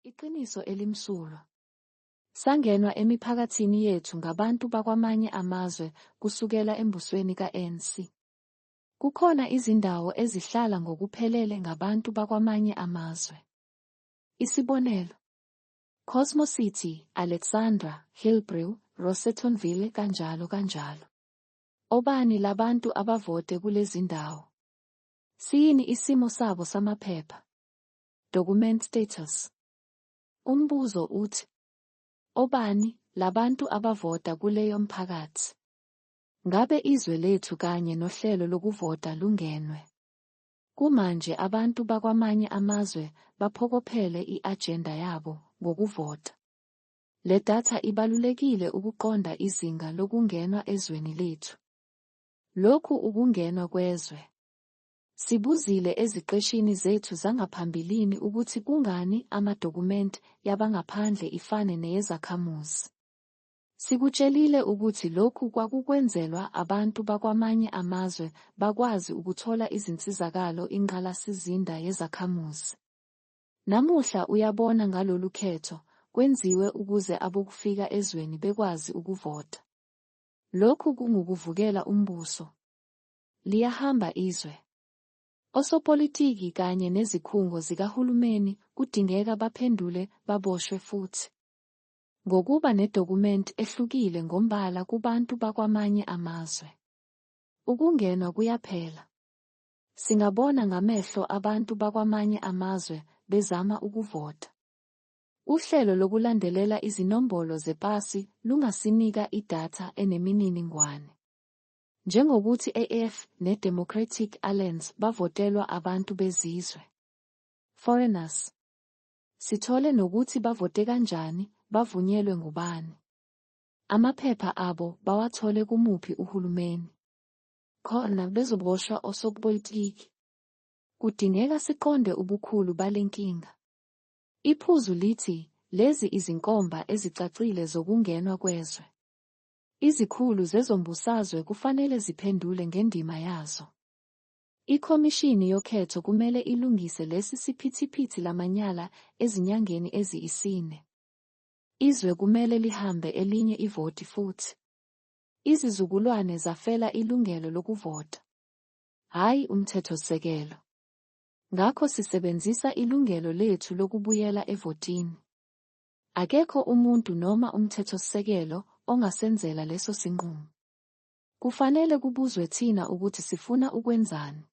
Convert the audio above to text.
Iqiniso elimsulwa. Sangenwa emiphakathini yethu ngabantu bakwamanye amazwe kusukela embusweni ka-ANC. Kukhona izindawo ezihlala ngokuphelele ngabantu bakwamanye amazwe. Isibonelo. Cosmo City, Alexandra, Hillbrow, Rosettenville kanjalo kanjalo. Obani labantu abavote kulezindawo? Siyini isimo sabo samaphepha? Document status. Umbuzo uthi, obani labantu abavota kuleyo mphakathi? Ngabe izwe lethu kanye nohlelo lokuvota lungenwe? Kumanje abantu bakwamanye amazwe baphokophele i-ajenda yabo ngokuvota. Le datha ibalulekile ukuqonda izinga lokungenwa ezweni lethu. Lokhu ukungenwa kwezwe. Sibuzile eziqeshini zethu zangaphambilini ukuthi kungani amadokumenti yabangaphandle ifane neyezakhamuzi. Sikutshelile ukuthi lokhu kwakukwenzelwa abantu bakwamanye amazwe bakwazi ukuthola izinsizakalo ingqalasizinda yezakhamuzi. Namuhla uyabona ngalolu khetho, kwenziwe ukuze abokufika ezweni bekwazi ukuvota. Lokhu kungukuvukela umbuso. Liyahamba izwe. Osopolitiki kanye nezikhungo zikahulumeni kudingeka baphendule baboshwe futhi. Ngokuba nedokumenti ehlukile ngombala kubantu bakwamanye amazwe. Ukungenwa kuyaphela. Singabona ngamehlo abantu bakwamanye amazwe bezama ukuvota. Uhlelo lokulandelela izinombolo zepasi lungasinika idatha enemininingwane. Njengokuthi AF neDemocratic Alliance bavotelwa abantu bezizwe. Foreigners. Sithole nokuthi bavote kanjani, bavunyelwe ngubani. Amaphepha abo bawathole kumuphi uhulumeni. Khona bezoboshwa osopolitiki. Kudingeka siqonde ubukhulu bale nkinga. Iphuzu lithi, lezi izinkomba ezicacile zokungenwa kwezwe. Izikhulu zezombusazwe kufanele ziphendule ngendima yazo. Ikhomishini yokhetho kumele ilungise lesi siphithiphithi lamanyala ezinyangeni eziyisine. Izwe kumele lihambe elinye ivoti futhi. Izizukulwane zafela ilungelo lokuvota. Hhayi umthethosisekelo. Ngakho sisebenzisa ilungelo lethu lokubuyela evotini. Akekho umuntu noma umthethosisekelo ongasenzela leso sinqumo. Kufanele kubuzwe thina ukuthi sifuna ukwenzani.